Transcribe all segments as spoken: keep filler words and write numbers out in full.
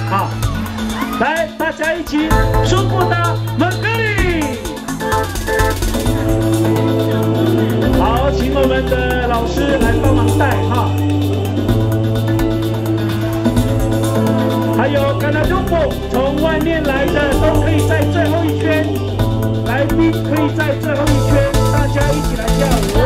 好，来，大家一起 Suputa mqri。好，请我们的老师来帮忙带哈。还有 kana dmbu 从外面来的都可以在最后一圈，来宾可以在最后一圈，大家一起来跳舞。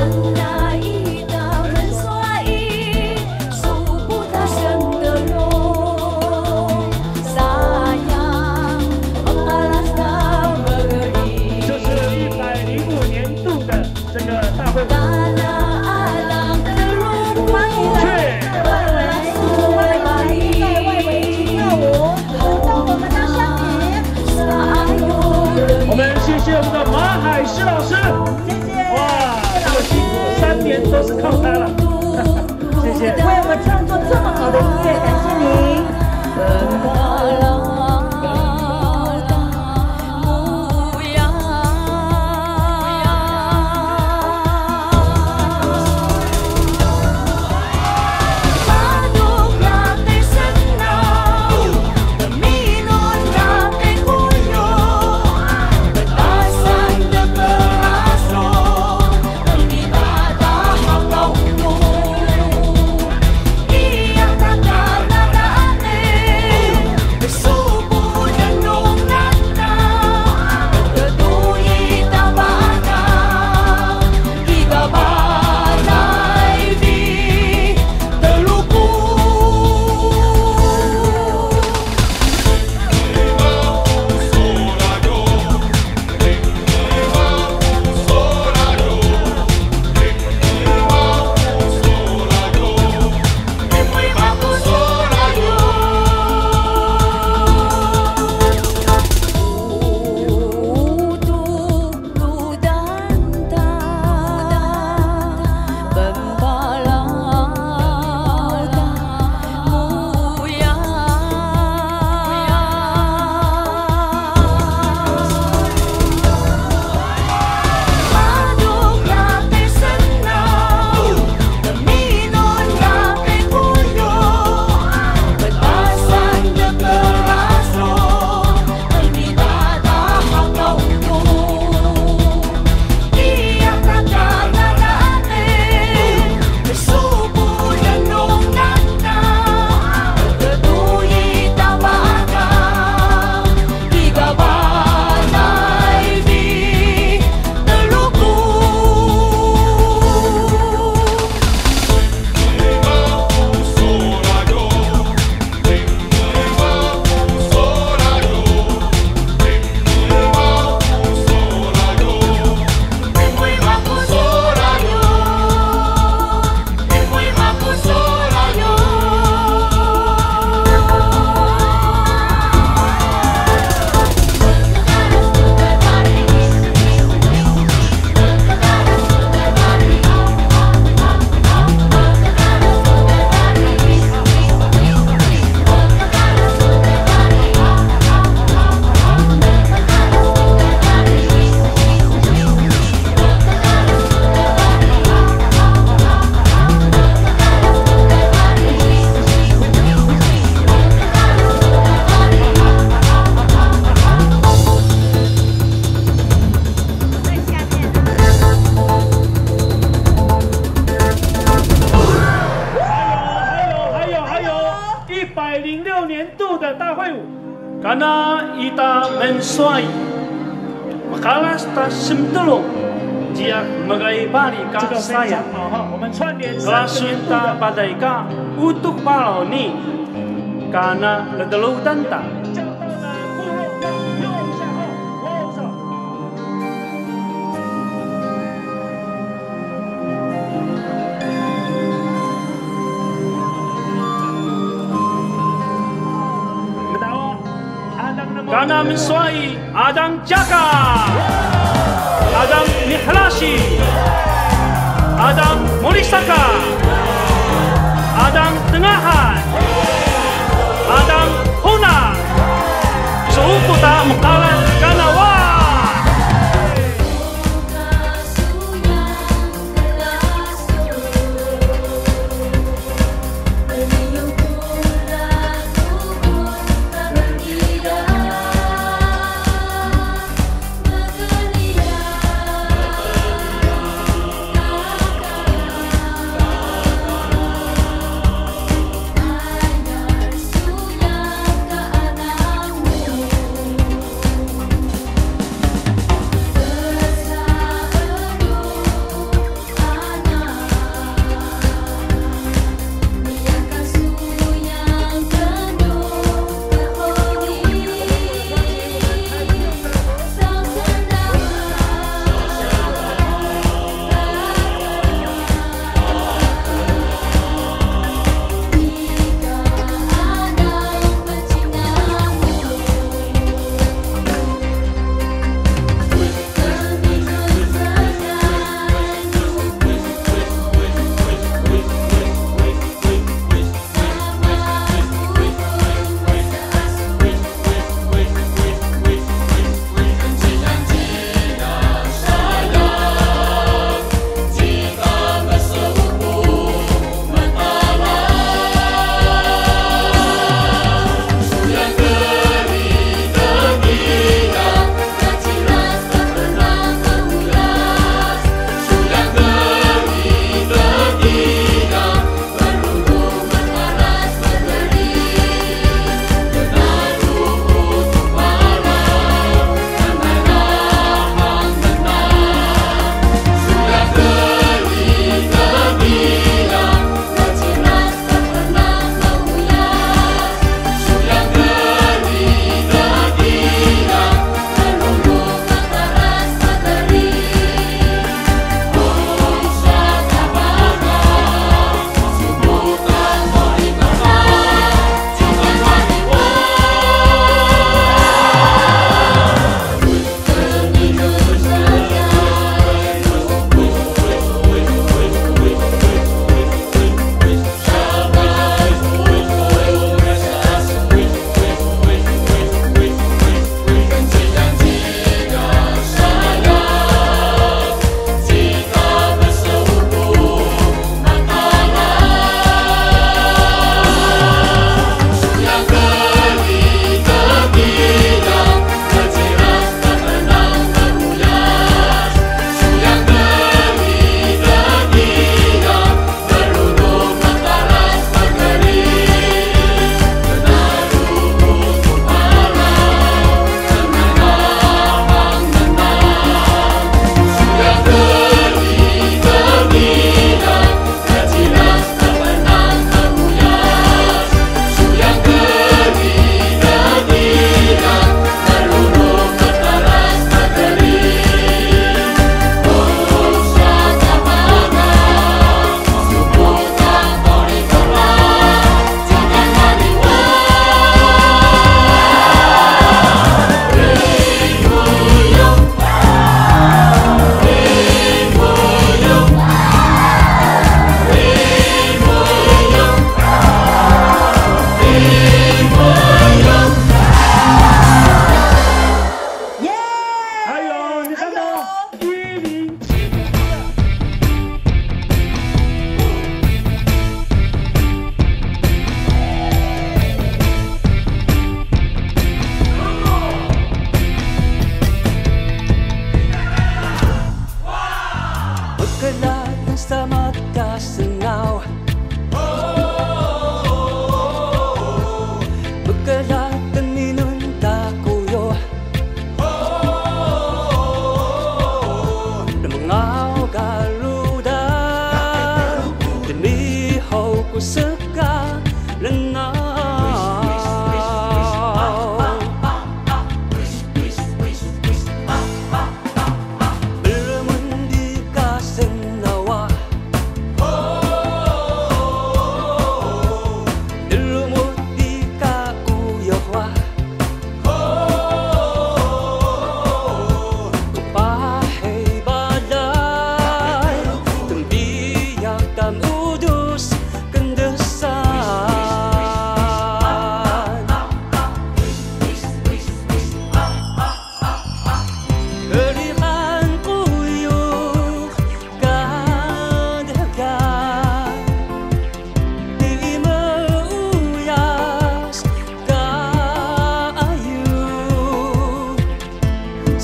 这是一百零五年度的这个大会。欢迎来宾，欢迎来宾，在外围区跳舞，舞动我们的身体。我们谢谢我们的马海狮老师。谢谢。哇，这个辛苦，三年都是靠他了。 谢谢。为我们创作这么好的音乐，感谢您。还有，还有，还有，还有，一百零六年度的大会舞。 Kana ita mnswayi, mqaras ta smtlung, jiyax mgay bari ka saya. Klasun ta baday ka Utux Baraw ni kana ddrudan ta. Kana mnswayi, alang Jaka, alang Mihlasi, alang Morisaka, alang Tngahan, alang Huna, suku ta mqaras kana wa.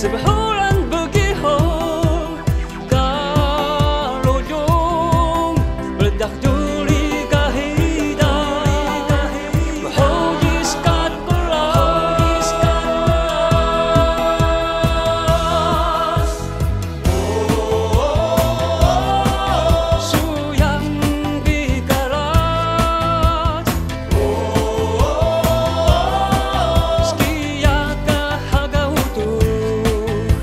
Bhulan bgihur ka rujung, mledax duri ka hiya, mhujis ka qras. Suyang bi ka raj, skiya ka hagaw utux.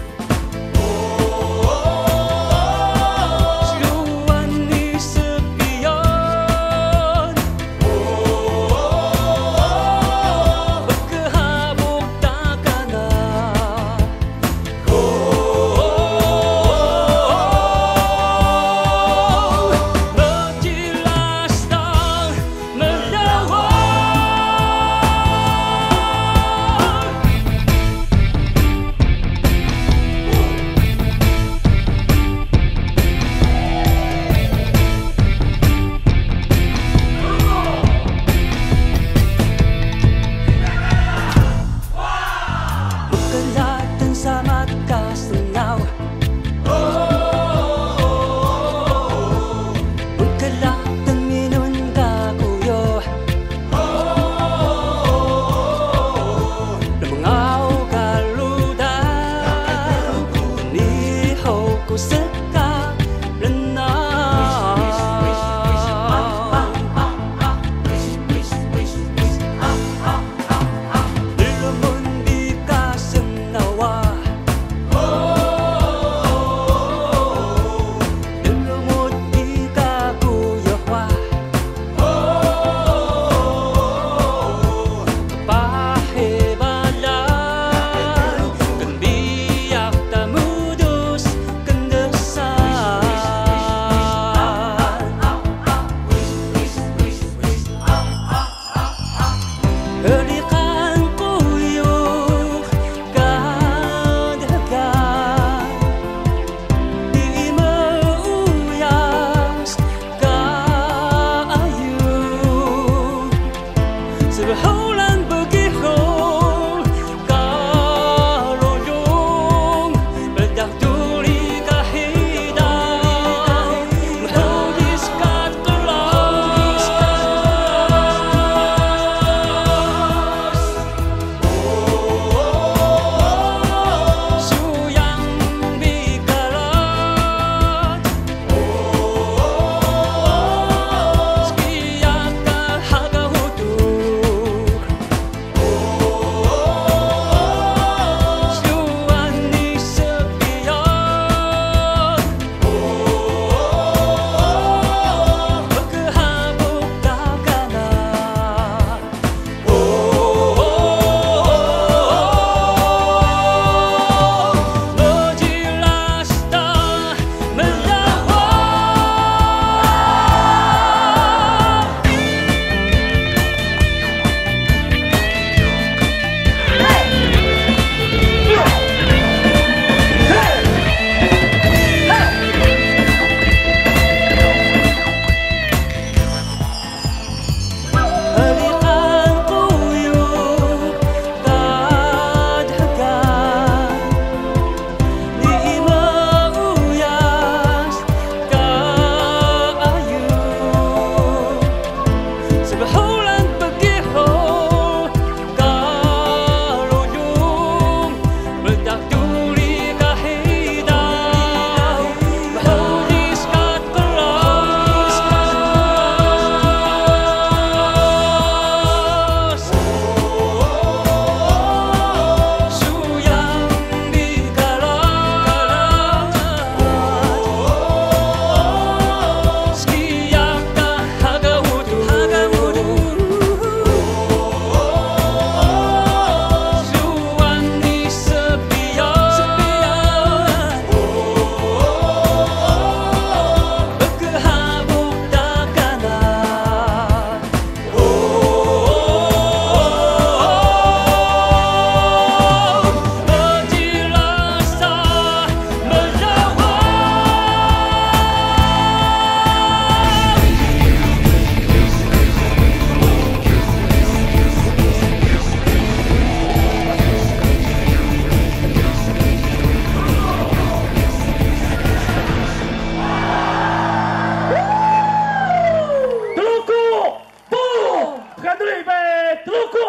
Uri bay Truku.